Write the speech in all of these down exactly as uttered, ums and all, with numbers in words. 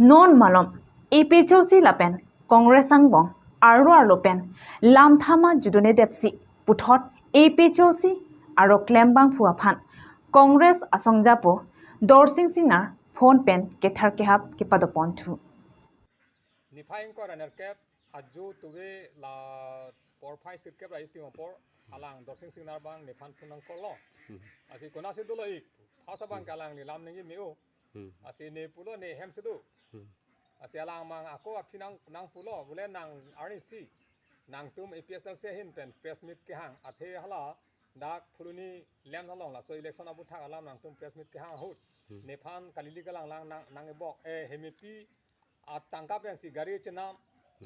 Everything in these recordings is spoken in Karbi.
Non malom A P H L C lapen Congress angbong arlo arlo pen lam thama judunedetsi puthot A P H L C aro klembangphu aphan Congress asongjapo Dorsing Singnar phone pen kethar kehap kepadoponthu. Niphai ingkoi ra nerkep ajo tuve la porphai sirkep ra itim apor alang Dorsing Singnar abang nephan phone nangkolo. Lasi konatsi dolo ik, phasa abang ke alangli lam nangji me-o. Lasi ne pulo ne hem si do. Lasi alang mang ako aphi nang nangpulo, bule nang arnisi nangtum A P H L C ahin pen press meet kehang, athe hala dak Phuloni land along laso election aputhak alam nangtum press meet kehang ahut nephan kalili kalang lang nang nang ebok, eh, Hemepi atangka pensi gari chenam,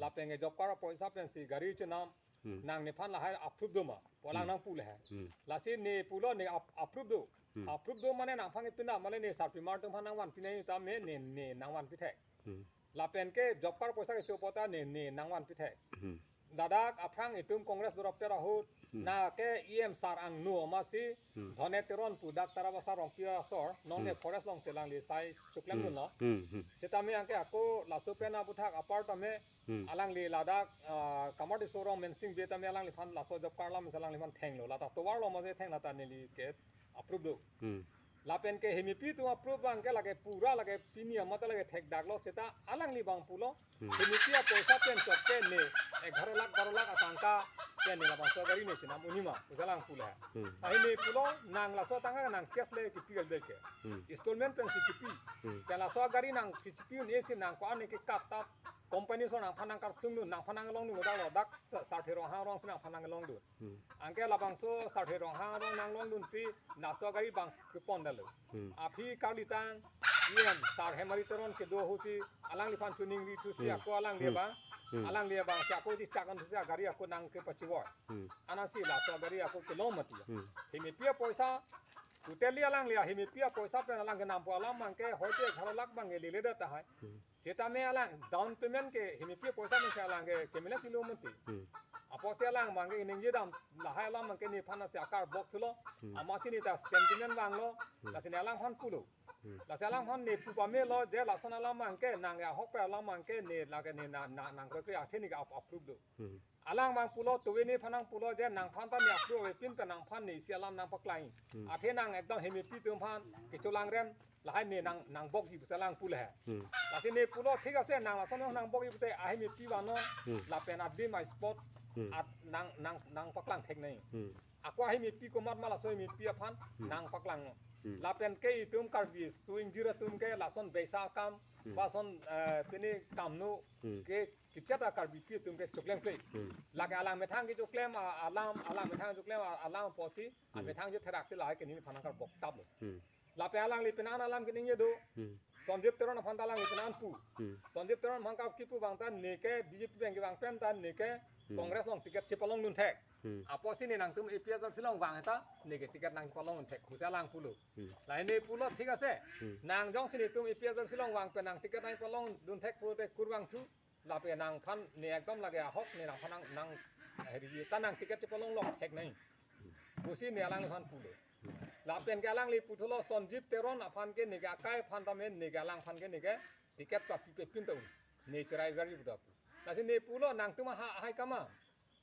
lapen ke job card apoisa pensi gari chenam, nang nephan lahai approve do ma pu alang nangpu le he. Lasi ne pulo ne ap- approve do. Approve do mane nangphan kepinda mane ne sarpimar atum aphan nangvanpi nangji tame ne ne nangvanpi thek. Lapen ke job card apoisa kecho apot ta ne ne nangvanpi thek. Ladak aphrang itum Congress dorap ter ahut na ke E M sar angno amatsi Dhone Teron pu dak Tarabasa Rongpi asor nonke forest alongsi alangli sai choklemdunlo. Setame anke ako laso pen aputhak apar tame alangli ladak, ah, Kamardi Sorong Mensing Bey tame alangliphan laso job card alam si alangliphan thenglo, lata tovar lo mase theng, lata neli ke approve do. Lapen ke Hemepi atum approve abang ke lake pura lake pini amat lake thekdaklo, seta alangli abang pulo Hemepi apoisa pen chot ke ne egharo lakh baro lakh atangka pen ne labangso agari ne chenam unji ma pusi alang pulo. Ahin ne pulo nang laso atangka nang cash le kipi kali dei ke. Installment pensi kipi. Pen laso agari nangsi chipi un-e si nang ko-an ne kekat ta company aso nangphan nangkartungdun, nangphan nanglongdun, dak lo dak sa- Sarthe Ronghang arongsi nangphan nanglongdun. Anke labangso Sarthe Ronghang arong nanglongdunsi laso agari abang kepon dalo. Aphi karlitang E M sar Hemari Teron kedo ahutsi alangliphan choningri thusi ako alangli abang, alangli abang si ako chichak an thusi agari ako nangkepachivoi. Anasi laso agari ako kelong mati. Hemepi apoisa totally alangli Hemepi apoisa pen alang kenampo alam abang ke hoite egharo lakh abang ke lele da tahai. Setame alang down payment ke Hemepi apoisa pen si alang ke kemela silo mati. Apotsi alang abang ke iningje dam lahai alam abang ke nephan si akar bok thulo. Amatsi ne ta sentiment vanglo. Lasi ne alangphan pulo. Lasi alangphan ne pu pamelo je lason alam abang ke nang ahok pen alam abang ke ne lake ne na na nang krekre athe ne ke ap- approve do. Alang abang pulo tuve nephan nangpulo je nangphan ta ne approve avepin pen nangphan ne isi alam nangpaklang. Athe nang ekdom Hemepi atum aphan kecholangrem lahai ne nang nangbokji pusi alang pulo he. Lasi ne pulo thik ase nang lason nangbokji pute a-Hemepi vano lapen adim a-spot at nang nang nangpaklang thek nai. Ako a-Hemepi komat ma laso Hemepi aphan nangpaklangnon. Lapen ke itum Karbi so ingjir atum ke lason beisa akam ba son, eh, pini kamno ke kichat a Karbipi atum ke choklem kle. Lake alang methang kechoklem a- alam, alang methang choklem a- alam apotsi amethang je therak si lahai ke nephan nangkarbok tap lo. Lapen alangli penan alam keningje do. Sanjib Teron aphan ta alangli penan pu. Sanjib Teron aphan kap kipu abang ta ne ke B J P abang kevang pen ta ne ke Congress along ticket chepalongdun thek. Apotsi ne nangtum A P H L C along vang ta ne ke ticket nangpalongdun thek pusi alang pulo. Lahai ne pulo thik ase. Nang jongsi netum A P H L C along vang pen nang ticket nangpalongdun thek pulote kurvangthu. Lapen nangphan ne ekdom lake ahok ne nangphan nang nang heri ta nang ticket chepalonglok thek nai pusi ne alangliphan pulo. Lapen ke alangli puthulo Sanjib Teron aphan ke ne ke akai aphan tame ne ke alangphan ke ne ke ticket papi pepin ta un ne cherai gari buda pu. Lasi ne pulo nangtum aha ahai kama.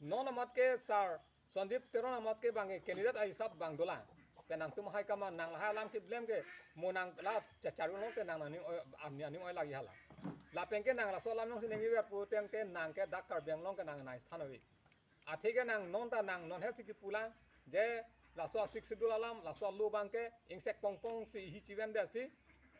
Non amat ke sar Sanjib Teron amat ke abang ke candidate ahisap abang dolang. Pen nangtum ahai kama nang lahai alam keblem ke mo nang la chacharun lo ke nang nang ning oi- ani ani oi lagi hala. Lapen ke nang laso alam nangsi nangji ver puteng ke nang ke dak Karbi Anglong ke nang nai sthan ave. Athe ke nang non ta nang non hesi kepulang je laso a-Sixth Schedule alam laso alo abang ke ingsek pongpong si ihi chiven de si,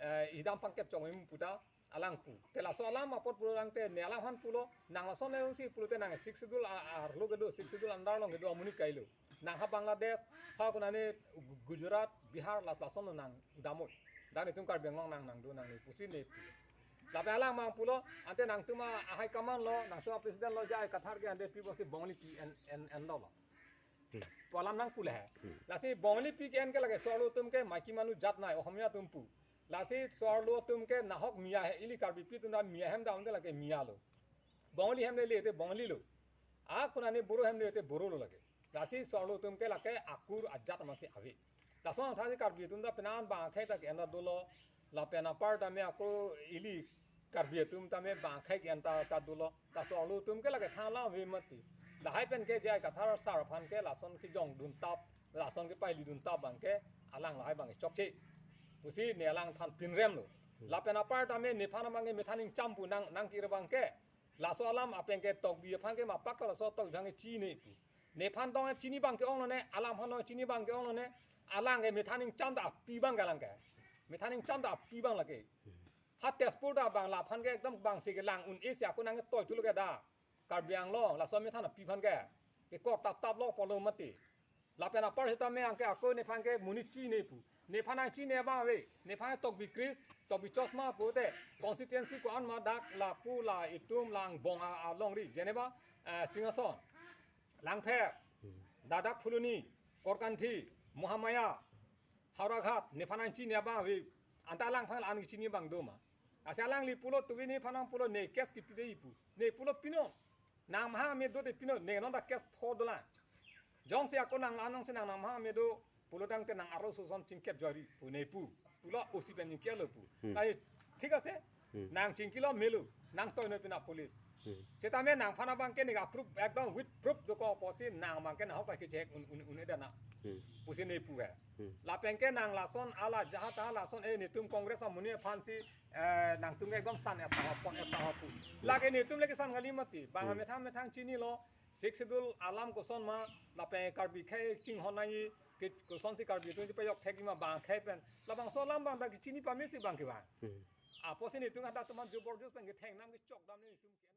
eh, idam pangkep chong im puta alang pu. Te laso alam apot pulo lang te ne alangphan pulo nang laso ne si pulote nang Sixth Schedule a- arlo kedo, Sixth Schedule under along kedo amonit kailo. Nang ha Bangladesh, ha konane Gu- Gujarat, Bihar las lason nang damoi. Dan itum Karbi Anglong nang nangdo nang ne pusi ne pu. Lapen alang mang pulo ante nangtum ahai kaman lo, nangtum president lo jai Kathar ke ante pi pusi Bongali pi en en en lo lo. Pu alam nang pule he. Lasi Bongali pi ke en ke lake so-arlo atum ke maiki manu jat nai, Ohomia atum pu. Lasi so-arlo atum ke nahok Miya he, ili Karbipi atum ta Miya hem dam de lake Miya lo. Bongali hem le le te Bongali lo. A konane Boro hem le te Boro lo lake. Lasi so-arlo atum ke lake akur ajat masi ave. Lason thasi Karbi atum ta penan bang akhei ta ke en ta dolo. Lapen apar ta me ako ili Karbi atum tame bang akhei ke-en ta, ta dolo. Laso arlo atum ke lake than alam ave mati. Lahai pen ke J I Kathar sar aphan ke lason kejongdun tap, lason kepahilidun tap abang ke alang lahai abang chokche pusi ne alangphan pinrem lo. Lapen apar tame nephan abang ke methan ingcham pu nang, nang kir abang ke. Laso alam apeng ke Tokbi aphan ke mapak ta laso Tokbi aphan ke chini pu. Nephan tong chini abang ke-ong lone, alangphan tong chini abang ke-ong lone, alang ke methan ingcham ta api abang ke alang ke. Methan ingcham ta api abang lake. Ha Tezpur ta bang laphan ke ekdom bang si kelang un-e si ako nangtoi thulo ke da. Karbi Anglong, laso methan api aphan ke. Kekok tap tap lo pulo mati. Lapen apar seta me angke ako nephan ke monit chini pu. Nephan nangchini abang ave. Nephan Tokbi Chris, Tokbi Chosma pute. Constituency ko-an ma dak lapu la itum langbong a, alongri. Jeneba, eh, Singhason, Langpher, Dadak Phuloni, Korkanthi, Mahamaya, Howraghat, nephan nangchini abang ave. Anta alangphan an chini abang do ma. Lasi alangli pulo tuvi nephan nang pulo ne case kepi dei pu. Ne pulo pinon. Nang mahang me do te pinon, ne non ta case pho dolang. Jongsi ako nang la nongsi nang, nang mahang me do pulo tangte nang arloso ason chingkep jori pu ne pu. Pulo O C pen chingkelo pu. Hmm. Ai, thik ase? Hmm. Nang chingkilo melo, nangtoi noi pina police. Hmm. Setame nangphan abang ke ne approve, ekdom with proof dokok pusi nang abang ke nahok lake chek un, un, un-e dana. Hmm. Pusi ne pu he. Hmm. Lapen ke nang lason ala jaha taha lason, eh, netum Congress amonit aphan si, eh, nangtum ekdom san-et tahap, pon-et tahap pu. Lake netum lake san kali mati. Bang Hmm. methang methang chinilo, Sixth Schedule alam koson ma, lapen Karbi akhei chinghon nangji, ke koson si Karbi atum chepajok thek ma bang akhei pen. Labangso alam abang ta kechini pame si abang ke bang. Hmm. Apotsi netum hadak atum an jobor jos pen ketheng nam kechok dam netum ke.